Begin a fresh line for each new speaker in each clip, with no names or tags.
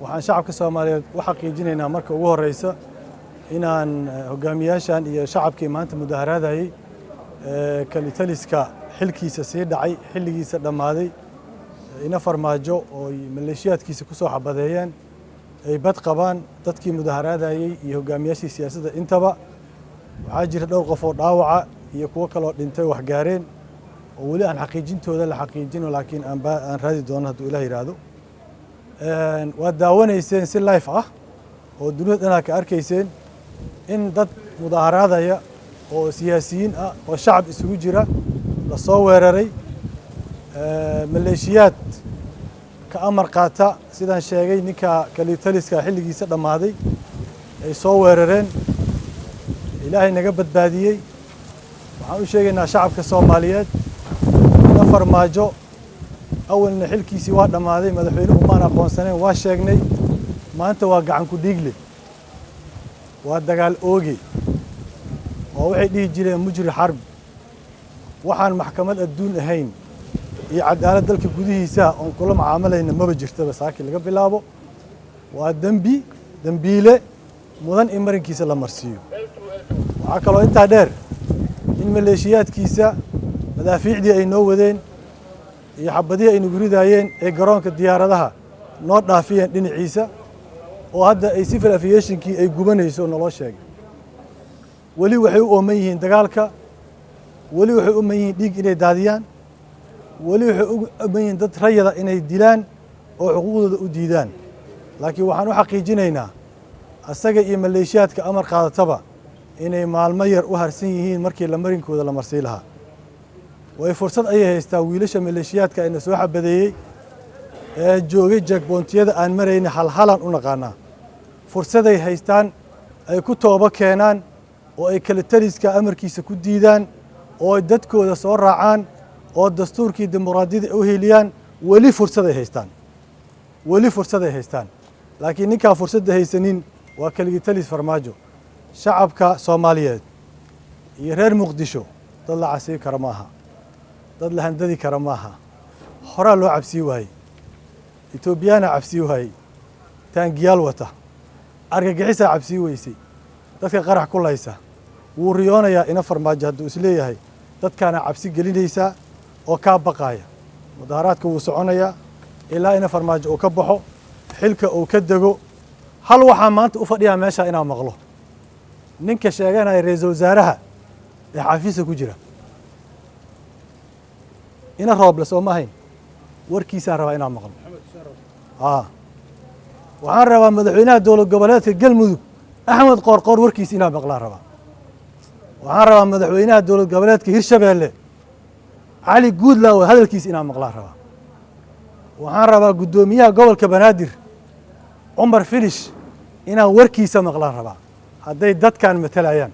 Waxaan shacabka Soomaaliyeed u xaqiijinaynaa marka ugu horeysa inaan hogaamiyaashan iyo shacabkii maanta mudaharaadayey kalitaliska xilkiisa sii dhacay, xilligiisa dhammaaday, ina Farmaajo oo maleeshiyaadkiisa ku soo xabadeeyeen, ay bad qabaan dadkii mudaharaadayey iyo hogaamiyaashii siyaasadda intaba. Waxaa jira dhowr qof oo dhaawaca iyo kuwo kaloo dhintay, wax gaareen oo weli aan xaqiijintooda la xaqiijino, laakiin aan raadi doono hadduu Ilaah yidhaahdo. Waad daawanayseen si live ah oo dunida dhanaa ka arkayseen in dad mudaharaadaya oo siyaasiyiin ah oo shacab isugu jira la soo weeraray. Maleeshiyaad ka amar qaata, sidaan sheegay, ninka kalitaliska xilligiisa dhammaaday ay soo weerareen. Ilaahay naga badbaadiyey. Waxaan u sheegaynaa shacabka Soomaaliyeed, ina Farmaajo awalna xilkiisii waa dhammaaday, madaxweyne umaan aqoonsaneen, waa sheegnay. Maanta waa gacan ku dhiigle, waa dagaal ooge, waa waxay dhihi jireen mujri xarb. Waxaan maxkamad adduun ahayn iyo cadaalad dalka gudihiisa oon kula macaamalayna maba jirtaba. Saaki laga bilaabo waa dembi, dembiile mudan in marinkiisa la marsiiyo. Waxaa kaloo intaa dheer in maleeshiyaadkiisa madaafiicdii ay noo wadeen iyo xabadihii ay nagu ridaayeen ee garoonka diyaaradaha noo dhaafiyeen dhinaciisa, oo hadda ay civil aviationkii ay gubanayso naloo sheegay. Weli waxay u ooman yihiin dagaalka, weli waxay u ooman yihiin dhiig inay daadiyaan, weli waxay u ooman yihiin dad rayada inay dilaan oo xuquuqdooda u diidaan. Laakiin waxaan u xaqiijinaynaa asaga iyo maleeshiyaadka amar qaadataba inay maalmo yar u harsan yihiin markii la marinkooda la marsii lahaa. Way fursad ayay haystaa wiilasha maleeshiyaadka ayna soo xabadeeyey ee joogay checkpointiyada aan marayna, halhalan u naqaanaa. Fursaday haystaan ay ku toobo keenaan oo ay kala taliska amarkiisa ku diidaan oo ay dadkooda soo raacaan oo dastuurkii dimuqraadiyadda u heliyaan. Weli fursaday haystaan, weli fursaday haystaan. Laakiin ninkaa fursadda haysanin waa keligii talis Farmaajo. Shacabka Soomaaliyeed iyo reer Muqdisho dad la cabsiin kara maaha, dad la handadi kara maaha. Horaa loo cabsii waayey, Etoobiyaana cabsii waayey, taangiyaal wata, argagixisaa cabsii weysay, dadka qarax ku laysa. Wuu riyoonayaa ina Farmaajo hadduu isleeyahay dadkaana cabsi gelinaysaa oo kaa baqaaya. Mudaharaadka wuu soconayaa ilaa ina Farmaajo uu ka baxo xilka, uu ka dego. Hal waxaa maanta u fadhiyaa meesha inaa maqlo ninka sheeganaya ra-iisul wasaaraha ee xafiiska ku jira, ina Rooble, soo ma ahayn? Warkiisaan rabaa inaan maqlo. Waxaan rabaa madaxweynaha dowlad goboleedka Galmudug Axmed Qoorqoor warkiisa inaan maqlaan rabaa. Waxaan rabaa madaxweynaha dowlad goboleedka Hirshabeelle Cali Guudlaawe hadalkiisa inaan maqlaan rabaa. Waxaan rabaa guddoomiyaha gobolka Banaadir Cumar Filish inaan warkiisa maqlaan rabaa. Hadday dadkan matalayaan,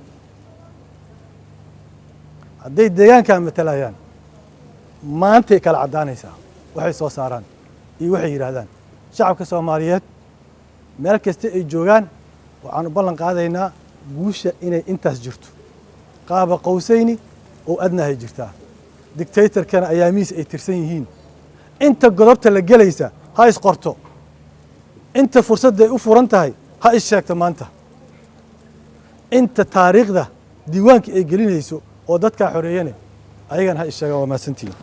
hadday deegaankan matalayaan, maantay kala caddaanaysaa waxay soo saaraan iyo waxay yidhaahdaan. Shacabka Soomaaliyeed meel kasta ay joogaan waxaan u ballan qaadaynaa guusha inay intaas jirto, qaaba qowsayni oo adnahay jirtaa, dictatorkana ayaamihiis ay tirsan yihiin. Inta godobta la gelaysa ha isqorto, inta fursadda ay u furan tahay ha is sheegto maanta, inta taariikhda diiwaanka ay gelinayso oo dadkaa xoreeyane ayagana ha is sheegaan. Waa mahadsantihiin.